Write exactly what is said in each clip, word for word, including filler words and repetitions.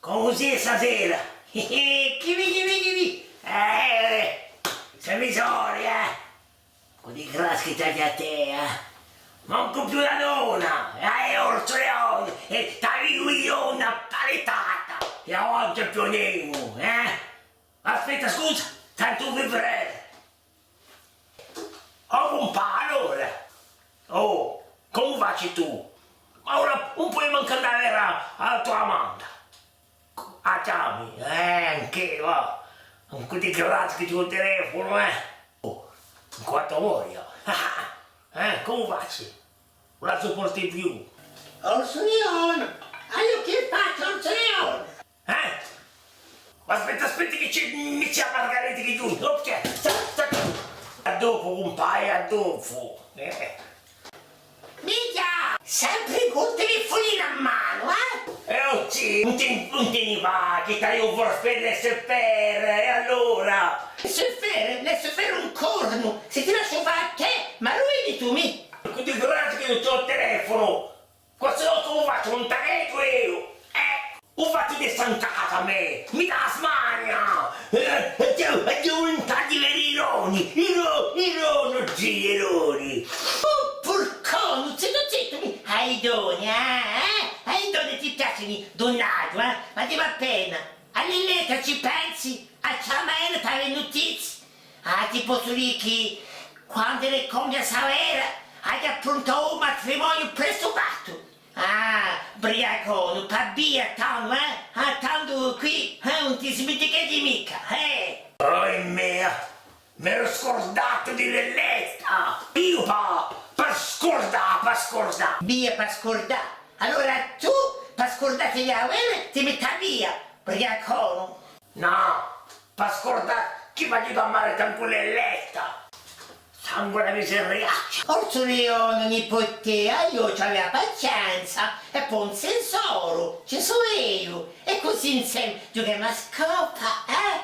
Cumu sì stasera? Chì vi, chì vi, chì vi? Eh, sè misori, eh? Cù di craschi t'aghju à tè, eh? Mancu più una donna, eh, Orsu Leone, è t'aviu io una palettata, è avanti più nemu, eh? Aspetta, scusa, tantu vi prego. Oh, cumpà, allora. Oh, cumu faci tù? Ma ora ùn poi mancu andà à veda a, a to amanta. A chjami? Eh, ancu, và. Cù di craschi u telefonu, eh. Oh, in quantu vogliu. Eh, cumu faci? Ùn la supportu più. Orsu Leone! Aiò, chì faci, Orsu Leone? Eh? Aspetta, aspetta chì ci, mi ci Margarita chì ghjunghje. Ok, sta, sta. À dopu, cumpà, à dopu. Eh. Minchia! Sempre cù u telefuninu in manu, eh? Eh, o zì, ùn ti, ùn ti ni fà, chì t'aghju à fà fà l'S F R, è allora? L'S F R, l'S F R un cornu, s'è ti lasciu fà à tè, ma lu vidi tù, mì. Cù di craschi chì ùn ci hè u telefonu. Quessa volta u facciu un taretu eiu, eh? U facciu di sta in casa mè, mi dà a smania! Eh, è Diu, è Diu, in tanti i veri ironi, iro-, ironi, zì, ironi! Oh, purconu, zittu, zittu, mi, à i donni, eh, eh? À i donni ti piacini, dunnaghju, eh? Ma ti và appena, à Lilletta ci pensi? À chjamà ella pà avè nutizie? Ah, ti possu dì chì, quandu ella compia sta vera, aghju appruntatu u matrimoniu prestu fattu. Ah, briaconu, pà via, tandu, eh? Ah, tandu quì, eh, ùn ti sminticheghji micca, eh! Oi mè, m'eru scurdatu di Lilletta! Eiu pà, pà scurdà, pà scurdà! Via, pà scurdà! Allora tù, pà scurdà ti, a vera, ti metti à via, briaconu! Nò, pà scurdà chì m'aghju da marità cù Lilletta. Sangu di miseriaccia. Orsu Leone, niputè, eiu ci aghju a pacienza, è po un sensoru, ci sò eiu, è cusì inseme ghjuchemu à scoppa, eh?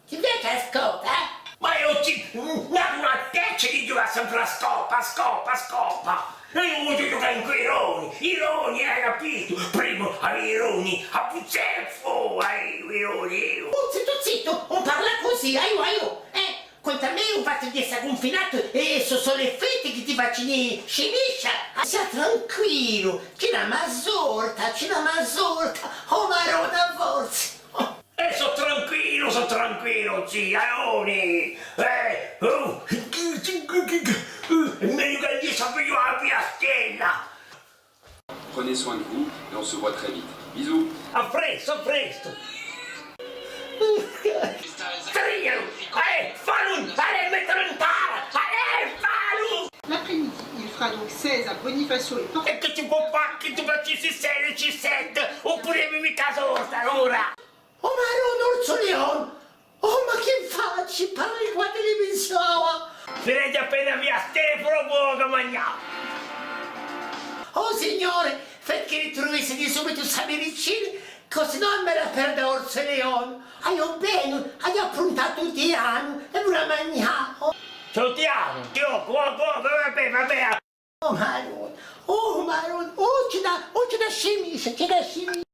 Ti piaci a scoppa, eh? Ma eiu ci, una, una testa di ghjucà sempre à scoppa, à scoppa, à scoppa. Eiu vogliu ghjucà incù i ironi, ironi, ai capitu? Prima avè i ironi, à puzzare fora, eh, i ironi, eiu. Oh, zittu, zittu, ùn parlà cusì, aiò, aiò, eh? Quant'à mè, u fattu d'essa cunfinatu, eh, sò solu effetti chì ti facini scimiscia. Sii tranquillu, ci n'amu a sorta, ci n'amu a sorta, o Maronna, forse. Eh, sò tranquillu, sò tranquillu, zì, aiò, eh, oh, hè megliu ch'ellu sapia a via stella. Prenez soin de vous et on se voit très vite. Bisous. À prestu, à prestu. Striglialu! Eh, fallu! Allez, mettelu in tara! Allez, fallu! L'après-midi, il fera donc seize à Bonifacio et Porto. È chì ci pò fà chì tù facissi sedici sette, oppuru micca sorta, allora? Oh Maronna, Orsu Leone! Oh, ma chì faci? Parli quì à a televisione! Finisci appena via Stefano, pocu magnà! Oh Signore, fai chì ritruvessi subitu sta medicina, cusì ùn mi la perdu Orsu Leone! Aiò bè, aghju appruntatu u tianu è puru à magnà! Ciò, tianu, ciò, quà, quà, va bè, va bè! Oh Maronna, oh Maronna, oh ci dà, oh ci dà scimiscia, ci dà scimiscia.